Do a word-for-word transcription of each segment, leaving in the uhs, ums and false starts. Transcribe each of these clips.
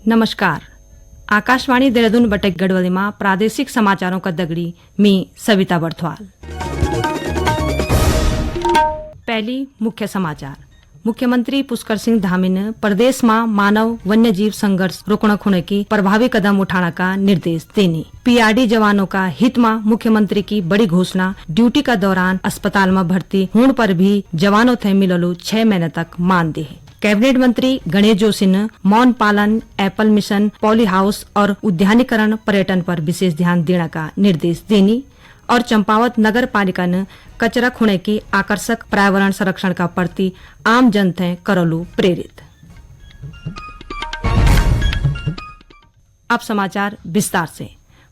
नमस्कार। आकाशवाणी देहरादून बटे गढ़वाली मा प्रादेशिक समाचारों का दगड़ी मी सविता बरथवाल। पहली मुख्य समाचार। मुख्यमंत्री पुष्कर सिंह धामी ने प्रदेश मा मानव वन्यजीव संघर्ष रोकणा खुणे की प्रभावी कदम उठाणा का निर्देश देनी। पीआरडी जवानों का हित मा मुख्यमंत्री की बड़ी घोषणा, ड्यूटी का दौरान अस्पताल मा भर्ती होण पर भी जवानों थे मिललू छह महीने तक मानदेय। कैबिनेट मंत्री गणेश जोशी ने मौन पालन, एप्पल मिशन, पॉली हाउस और उद्यानीकरण पर्यटन पर विशेष ध्यान देणा का निर्देश देनी और चंपावत नगर पालिका ने कचरा खुणे की आकर्षक पर्यावरण संरक्षण का प्रति आम जन थे करलू प्रेरित। अब समाचार विस्तार से।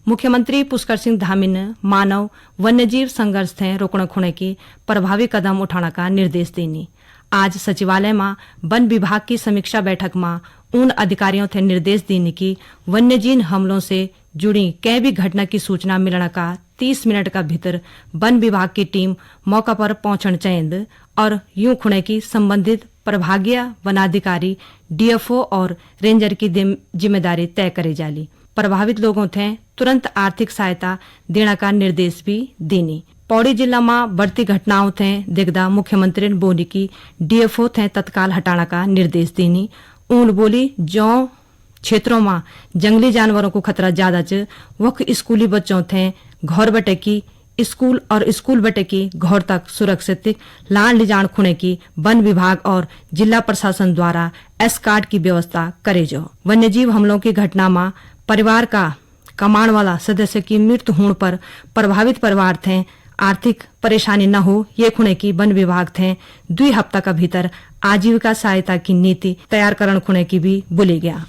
मुख्यमंत्री पुष्कर सिंह धामी ने मानव वन्यजीव संघर्ष थे रोकण खुणे की प्रभावी कदम उठाणा का निर्देश देनी। आज सचिवालय मा वन विभाग की समीक्षा बैठक मा उन अधिकारियों थे निर्देश देनी कि वन्यजीव हमलों से जुड़ी कै भी घटना की सूचना मिलण का तीस मिनट का भीतर वन विभाग की टीम मौका पर पहुंचण चैंद और यूं खुणे की संबंधित प्रभागीय वनाधिकारी, डीएफओ और रेंजर की दिम-, जिम्मेदारी तय करे जाली। प्रभावित लोगों थे तुरंत आर्थिक सहायता देणा का निर्देश भी देनी। पौड़ी जिला मा बढ़ती घटनाओं थे देखदा मुख्यमंत्री ने बोली कि डीएफओ थे तत्काल हटाणा का निर्देश देनी। ऊन बोली, जो क्षेत्रों मा जंगली जानवरों को खतरा ज्यादा च, वख स्कूली बच्चों थे घर बटे की स्कूल और स्कूल बटे की घर तक सुरक्षित लाण लिजाण खुणे की वन विभाग और जिला प्रशासन द्वारा एस्कार्ट की व्यवस्था करे जो। वन्यजीव हमलों की घटना मा परिवार का कमाण वाला सदस्य की मृत्यु होण पर प्रभावित परिवार थे आर्थिक परेशानी न हो, ये खुणे की वन विभाग थे दुई हफ्ता का भीतर आजीविका सहायता की नीति तैयार करण खुणे की भी बोली गया।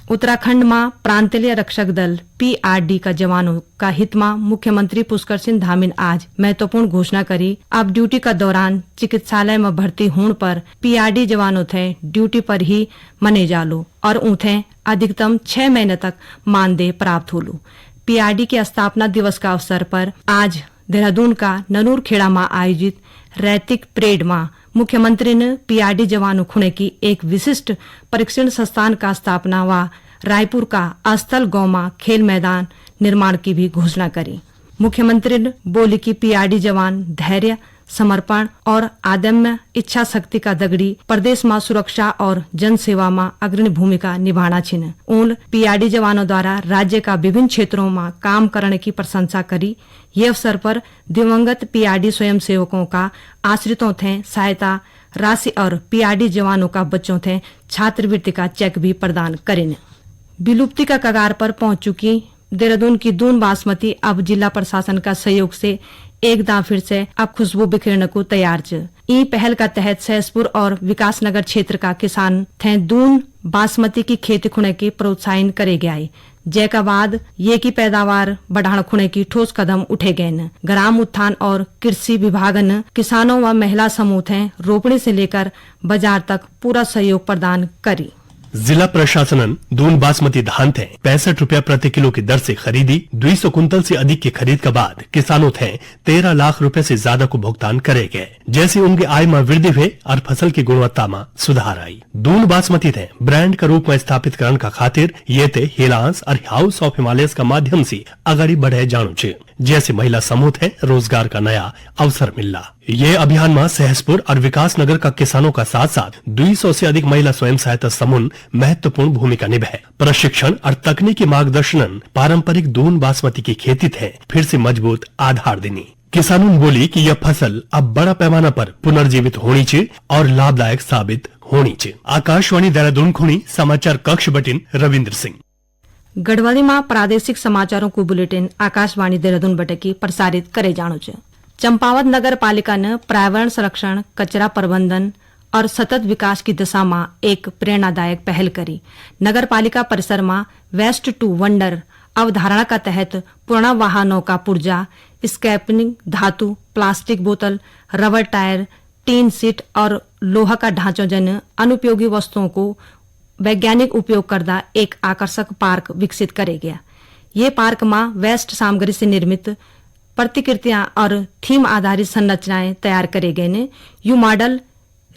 उत्तराखंड मा प्रांतीय रक्षक दल, पीआरडी, का जवानों का हित मा मुख्यमंत्री पुष्कर सिंह धामी ने आज महत्वपूर्ण घोषणा करी। अब ड्यूटी का दौरान चिकित्सालय मा भर्ती होण पर पीआरडी जवानों थे ड्यूटी पर ही मने जालो और ऊथे अधिकतम छह महीने तक मानदेय प्राप्त होलू। पीआरडी के स्थापना दिवस का अवसर पर आज देहरादून का ननूर खेड़ा मा आयोजित रैतिक परेड मा मुख्यमंत्री ने पीआरडी जवानों खुणे की एक विशिष्ट परीक्षण संस्थान का स्थापना व रायपुर का अस्थल गांव मा खेल मैदान निर्माण की भी घोषणा करी। मुख्यमंत्री ने बोली कि पीआरडी जवान धैर्य, समर्पण और अदम्य इच्छा शक्ति का दगड़ी प्रदेश मा सुरक्षा और जनसेवा मा अग्रणी भूमिका निभाणा छिन। उन पीआरडी जवानों द्वारा राज्य का विभिन्न क्षेत्रों मा काम करने की प्रशंसा करी। ये अवसर पर दिवंगत पीआरडी स्वयंसेवकों का आश्रितों थे सहायता राशि और पीआरडी जवानों का बच्चों थे छात्रवृत्ति का चेक भी प्रदान करिन। विलुप्ति का कगार पर पहुंच चुकी देहरादून की दून बासमती अब जिला प्रशासन का सहयोग से एक दां फिर से अब खुशबू बिखेरने को तैयार च। ई पहल का तहत सहसपुर और विकासनगर क्षेत्र का किसान थे दून बासमती की खेती खुणे की प्रोत्साहन करे गया है, जैका बाद ये की पैदावार बढ़ाण खुणे की ठोस कदम उठे गए न। ग्राम उत्थान और कृषि विभागन किसानों व महिला समूह थे रोपणी से लेकर बाजार तक पूरा सहयोग प्रदान करी। जिला प्रशासनन दून बासमती धान थे पैंसठ रुपया प्रति किलो की दर से खरीदी। दुई सौ कुंतल से अधिक की खरीद के बाद किसानों थे तेरह लाख रुपए से ज्यादा को भुगतान करे गए, जैसे उनकी आय में वृद्धि हुए और फसल की गुणवत्ता में सुधार आई। दून बासमती थे ब्रांड का रूप में स्थापित करण का खातिर ये ते हिलांस और हाउस ऑफ हिमालयस का माध्यम से अगाड़ी बढ़े जाणू छे। जैसे महिला समूह थे रोजगार का नया अवसर मिलला। ये अभियान में सहसपुर और विकासनगर का किसानों का साथ-साथ दुई सौ से अधिक महिला स्वयं सहायता समूह महत्वपूर्ण भूमिका निभाए। प्रशिक्षण और तकनीकी मार्गदर्शनन पारंपरिक दून बासमती की खेती थे फिर से मजबूत आधार देनी। किसानों ने बोली कि यह फसल अब बड़ा पैमाना पर पुनर्जीवित होनी चे और लाभदायक साबित होनी चे। आकाशवाणी देहरादून खुणी समाचार कक्ष बटिन रविंद्र सिंह। गढ़वाली मा प्रादेशिक समाचारों को बुलेटिन आकाशवाणी देहरादून बटे की प्रसारित करे जाणो च। चंपावत नगर पालिका ने पर्यावरण संरक्षण, कचरा प्रबंधन और सतत विकास की दिशा मा एक प्रेरणादायक पहल करी। नगर पालिका परिसर मा वेस्ट टू वंडर अवधारणा का तहत पुराना वाहनों का पुर्जा, स्क्रैपिंग धातु, प्लास्टिक बोतल, रबर टायर, टीन शीट और लोहा का ढांचों जन अनुपयोगी वस्तुओं को वैज्ञानिक उपयोग करदा एक आकर्षक पार्क विकसित करे गया। ये पार्क मा वेस्ट सामग्री से निर्मित प्रतिकृतियां और थीम आधारित संरचनाएं तैयार करे गए ने। You model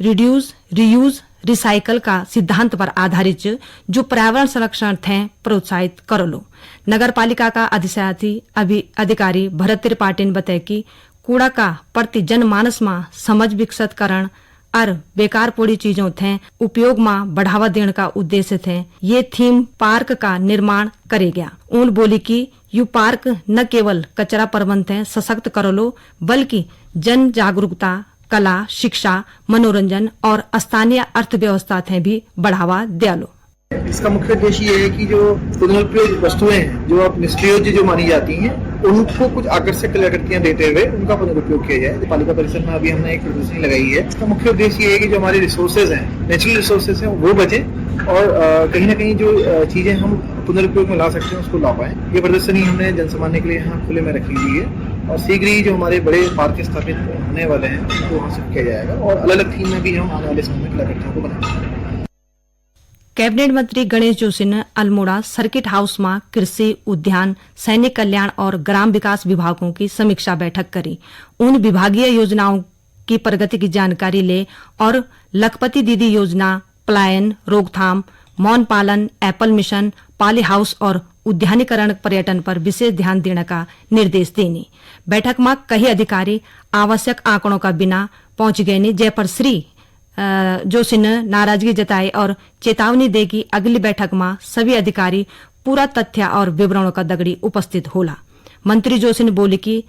reduce, reuse, recycle का सिद्धांत पर आधारित च, जो पर्यावरण संरक्षण थें प्रोत्साहित करलो। नगर पालिका का अधिशासी अभि-, अधिकारी भरत त्रिपाठी ने बताया कि कूड़ा का प्रति जनमानस मा समझ विकसित करण अर बेकार पड़ी चीजों थें उपयोग मा बढ़ावा देण का उद्देश्य थें ये theme park का निर्माण करे गया। उन बोली कि यू park न केवल कचरा प्रबंध थें सशक्त करलो, बल्कि जन जागरूकता, कला, शिक्षा, मनोरंजन और स्थानीय अर्थव्यवस्था थें भी बढ़ावा दियालो। इसका मुख्य उद्देश्य ये है कि जो पुनरुपयोग वस्तुएं हैं, जो अब निष्प्रयोज्य जो मानी जाती हैं, उनको कुछ आकर्षक कलाकृतियां देते हुए उनका पुनरुपयोग किया जाए। तो पालिका परिसर में अभी हमने एक प्रदर्शनी लगाई है। इसका मुख्य उद्देश्य ये है कि जो हमारे रिसोर्सेज हैं, नेचुरल रिसोर्सेज हैं, वो बचें और, अ, कहीं ना कहीं जो, अ, चीजें हम पुनरुपयोग में ला सकते हैं, उसको ला पाएं। ये प्रदर्शनी हमने जनसामान्य के लिए यहाँ खुले में रखी हुई है और शीघ्र ही जो हमारे बड़े पार्क स्थापित होने वाले हैं, उनको वहाँ शिफ्ट किया जाएगा और अलग-अलग थीम में भी हम आने वाले समय में कलाकृतियों को बनाएंगे। कैबिनेट मंत्री गणेश जोशी ने अल्मोड़ा सर्किट हाउस में कृषि, उद्यान, सैनिक कल्याण और ग्राम विकास विभागों की समीक्षा बैठक करी। उन विभागीय योजनाओं की प्रगति की जानकारी ले और लखपति दीदी योजना, पलायन रोकथाम, मौन पालन, एप्पल मिशन, पॉली हाउस और उद्यानीकरण पर्यटन पर विशेष ध्यान देने का निर्देश देनी। बैठक में कई अधिकारी आवश्यक आंकड़ों का बिना पहुंच गए ने, जय पर श्री, अ, जोशी ने नाराजगी जताई और चेतावनी दे कि अगली बैठक में सभी अधिकारी पूरा तथ्य और विवरणों का दगड़ी उपस्थित होला। मंत्री जोशी ने बोली कि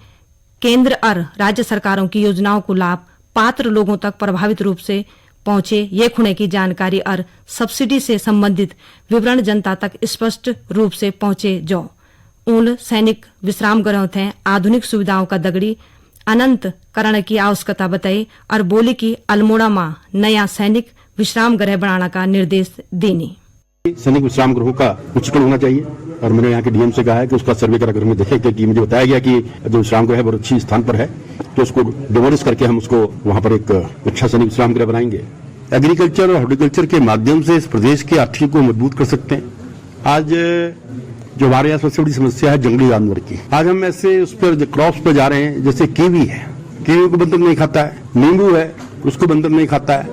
केंद्र और राज्य सरकारों की योजनाओं को लाभ पात्र लोगों तक प्रभावित रूप से पहुंचे, ये खुणे की जानकारी और सब्सिडी से संबंधित विवरण जनता तक स्पष्ट रूप से पहुंचे जो। उन सैनिक विश्राम गृहों थे आधुनिक सुविधाओं का दगड़ी अनंत करण की आवश्यकता बताई और बोली कि अल्मोड़ा मा नया सैनिक विश्राम गृह बनाने का निर्देश देनी। सैनिक विश्राम गृहों का उच्चीकरण होना चाहिए और मैंने यहाँ के डीएम से कहा है कि उसका सर्वे करा कर हमें देखें, क्योंकि मुझे बताया गया कि जो विश्राम गृह है बहुत अच्छी स्थान पर है, तो उसको डिमोलिश करके हम उसको वहाँ पर एक अच्छा सैनिक विश्राम गृह बनाएंगे। एग्रीकल्चर और हॉर्टिकल्चर के माध्यम से इस प्रदेश की आर्थिकी को मजबूत कर सकते हैं। आज जो हमारे यहाँ सबसे बड़ी समस्या है जंगली जानवर की, आज हम ऐसे उस पर क्रॉप्स पर जा रहे हैं, जैसे कीवी है, कीवी को बंदर नहीं खाता है, नींबू है, उसको बंदर नहीं खाता है।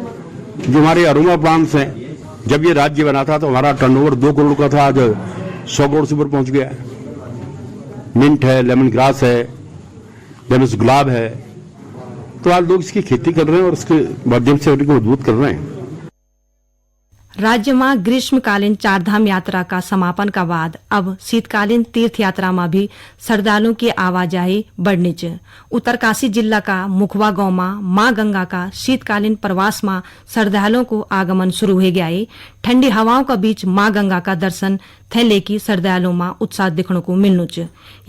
जो हमारे अरोमा प्लांट्स हैं, जब ये राज्य बना था तो हमारा टर्नओवर दो करोड़ का था, आज सौ करोड़ से ऊपर पहुंच गया है। मिंट है, लेमन ग्रास है, लेमन गुलाब है, तो आज लोग इसकी खेती कर रहे हैं और इसके माध्यम से उनको मजबूत कर रहे हैं। राज्य में ग्रीष्मकालीन चारधाम यात्रा का समापन का बाद अब शीतकालीन तीर्थ यात्रा में भी श्रद्धालुओं की आवाजाही बढ़नी च। उत्तरकाशी जिला का मुखवा गांव में मां गंगा का शीतकालीन प्रवास में श्रद्धालुओं को आगमन शुरू हो गया है। ठंडी हवाओं का बीच मां गंगा का दर्शन थे लेकी श्रद्धालुओं में उत्साह दिखने को मिलनु च।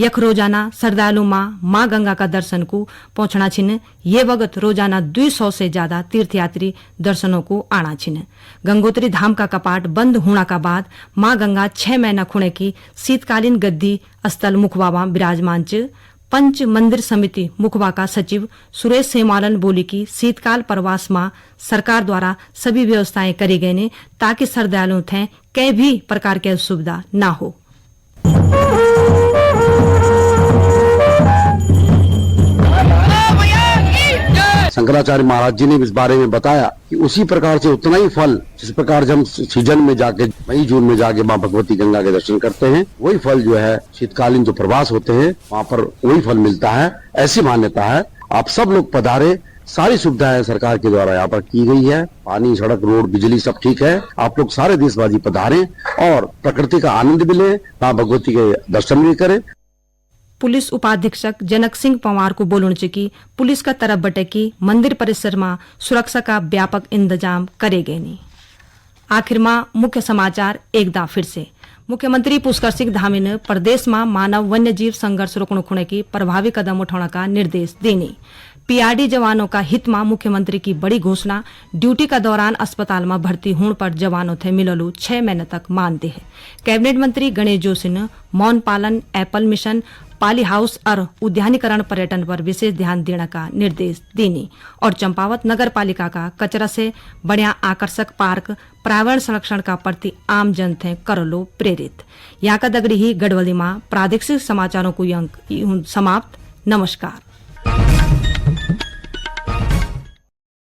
यख रोजाना श्रद्धालु मां, मां गंगा का दर्शन को पहुंचना छिन। ये वक्त रोजाना दुई सौ से ज्यादा तीर्थयात्री दर्शनों को आणा छिन। गंगोत्री धाम का कपाट बंद होना का बाद मां गंगा छह महीना खुणे की शीतकालीन गद्दी स्थल मुखवा मा विराजमान च। पंच मंदिर समिति मुखवा का सचिव सुरेश सेमालन बोली कि शीतकाल प्रवास मा सरकार द्वारा सभी व्यवस्थाएं करी गई ने, ताकि श्रद्धालुओं थे कई भी प्रकार की असुविधा ना हो। शंकराचार्य महाराज जी ने इस बारे में बताया कि उसी प्रकार से उतना ही फल, जिस प्रकार से हम सीजन में जाके, मई जून में जाके माँ भगवती गंगा के दर्शन करते हैं, वही फल जो है शीतकालीन जो प्रवास होते हैं वहाँ पर वही फल मिलता है, ऐसी मान्यता है। आप सब लोग पधारे, सारी सुविधाएं सरकार के द्वारा यहाँ पर की गई है, पानी, सड़क, रोड, बिजली सब ठीक है। आप लोग सारे देशवासी पधारें और प्रकृति का आनंद भी लें, माँ भगवती के दर्शन भी करें। पुलिस उपाधीक्षक जनक सिंह पंवार को बोलण च कि पुलिस का तरफ बटे की मंदिर परिसर में सुरक्षा का व्यापक इंतजाम करे गए नी। आखिर में मुख्य समाचार एक दां फिर से। मुख्यमंत्री पुष्कर सिंह धामी ने प्रदेश में मानव वन्य जीव संघर्ष रोकणु खुणे की प्रभावी कदम उठाने का निर्देश देनी। पीआरडी जवानों का हित में मुख्यमंत्री की बड़ी घोषणा, ड्यूटी का दौरान अस्पताल में भर्ती होण पर जवानों थे मिललु छह महीने तक मानदेय। कैबिनेट मंत्री गणेश जोशी ने मौन पालन, एप्पल मिशन, पाली हाउस और उद्यानीकरण पर्यटन पर विशेष ध्यान देने का निर्देश देनी। और चंपावत नगर पालिका का कचरा से बण्या आकर्षक पार्क पर्यावरण संरक्षण का प्रति आम जन थे करलो प्रेरित। यहाँ का दगड़ी ही गढ़वली माँ प्रादेशिक समाचारों को अंक समाप्त। नमस्कार।